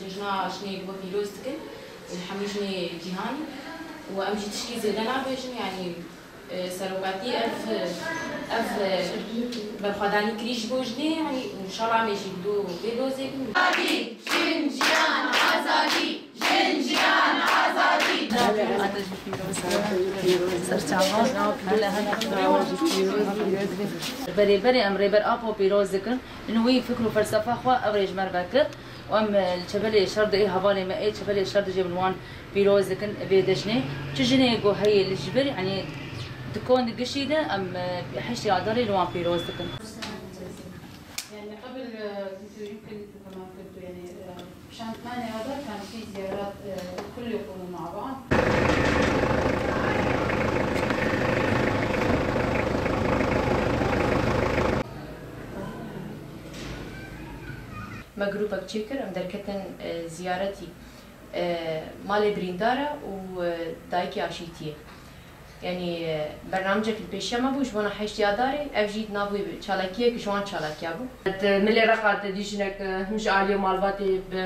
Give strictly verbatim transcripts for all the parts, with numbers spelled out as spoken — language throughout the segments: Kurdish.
Cejna jinê we pîroz dikin, li hemû jinê cîhanê û em jî tiştî zêde nabêjin, yanî, e, serokatî ev, ev, e, berxwedanî kirî ji bo jinê, yanî, û înşallah em ê jî bi do-, vê dozê bin. Azadî, jin, jiyan, azadî, jin, jiyan, azadî. Serçava. Berê berê em Rêber Apo pîroz dikin. Li wî fikr û felsefa xwe ev rê ji me re vekir û em, e, li çevelê şerdê ê hevalê me ê çevelê şerdê jê min wan pîroz dikin vê dejnê. Çi jinê ku heye li ji vir, yanî di kon di gişî de em, e, heştê Adarê li wan pîroz dikin. يعني قبل، آه، كنت يمكن كمان كنت يعني، آه، عشان ثمانية هذا كان في زيارات، آه، الكل يقوموا مع بعض. Me grûpek çêkir, em derketin, e, ziyaretî, e, malê birîndar e û, e, dayikê aşîtiyê. Yanî, e, bernamecek li pêşiya me bû ji bona heştê Adarê, ev jî di nav wê çalakiyek ji wan çalakiya bû. Di milê Reqa de dî jinek, e, him ji aliyê malbatê bi,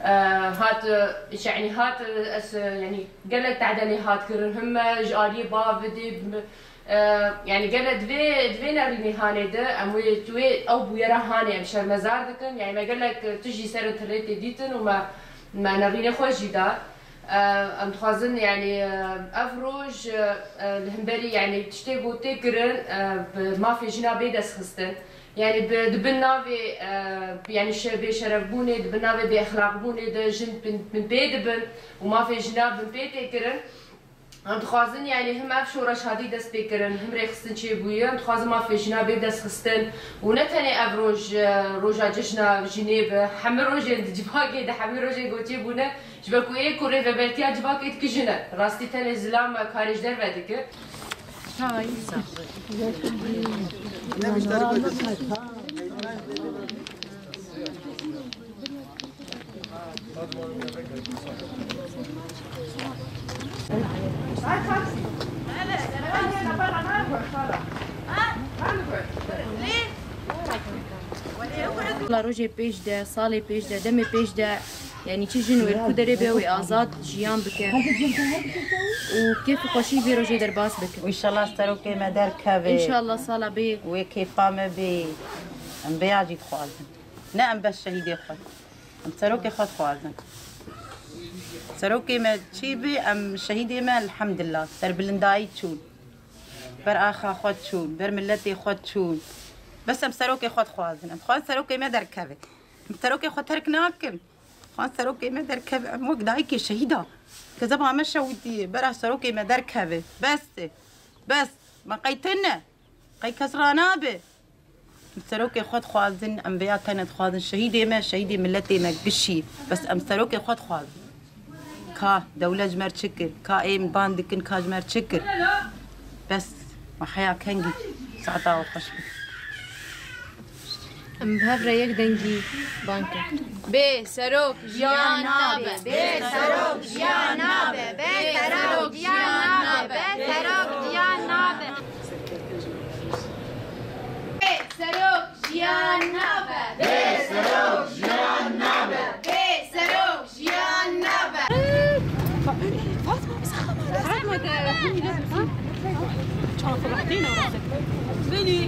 e, hat, e, yanî hat, e, ez, e, yanî gelek tehdê lê hat kirin, him, e, ji aliyê bavê dê, bi, e, yanî gelek di vê, di vê nerînê hanê de, em wê, tu wê ew bûyera hanê em şermezar dikin. Yanî me gelek, e, tijî ser înternetyê dîtin û me, me nerînê xwe jî da. E, em dixwazin, yanî, e, ev roj, e, e, li hemberî, yanî, tiştê ku tê kirin, e, bi mafê jina bê destxistin. Yanî, bi, di bin navê, e, yanî, şe-, bêşerefbûnê, di bin navê bêexlaqbûnê de jin bin, bin pê dibin û mafê jina bin pê tê kirin. Em dixwazin, yanî, him ev şoreş hatî dest pê kirin, him rêxistin çêbûye. Em dixwazin mafê jina bê destxistin û ne tenê ev roj, e, roja cejna jinê be. Hemî rojên di civakê de, hemî rojên ku çêbûne, ji ber ku ê ku rêvebertiya civakê dikijine. Rastî tenê zilam karê ji derve dike. Hay, sağ ol. Wela rojê pêş de, salê pêş de, demê pêş de, yanî çi jin wê li ku derê be, wê azad jiyan bike û kêf û xweşî vê rojê derbas bikin. Înşallah serokê me derkeve. Înşallah sala bê. Wê kêfa me bê. Em vêya jî dixwazin. Ne em bes şehîdê xwe. Em serokê xwe dixwazin. Serokê me çî bî, em şehîdê me elhamdillah serbilindayî çûn. Ber axa xwe çûn, ber miletê xwe çûn. Bes em serokê xwe dixwazin. Em dixwazin serokê me derkeve. Em serokê xwe terk nakin. Dixwazin serokê me derkeve. Em wek dayikê şehîda. Kezeba me şewitiye. Bera serokê me derkeve. Bes e. Bes. Me qey tune. Qey kes ranabe. Em serokê xwe dixwazin, em vêya tene dixwazin. Şehîdê me, şehîdê miletê me gişî. Bes em serokê xwe dixwazin. Ka dewlet ji me re çi kir? Ka ê min ban dikin, ka ji me re çi kir? Bes, me heya kengî saeta we xweş be. Em bi hev re yek dengî ban kin. Bê serok jiyan nabe. Bê serok jiyan nabe. Bê serok jiyan nabe. Bê serok jiyan nabe. Bê serok jiyan nabe. Bê serok jiyan nabe. Bê serok jiyan nabe. Fatma, bize xeber. Fatma, de, çawa firaqtî ne? Beni.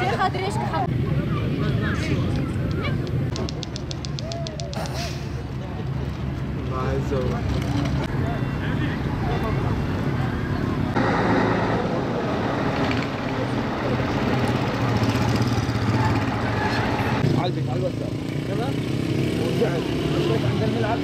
Şêxa dirêj ki xeber. عالبك على الواتساب. تمام؟ ورجعت. شويت عند الملعب.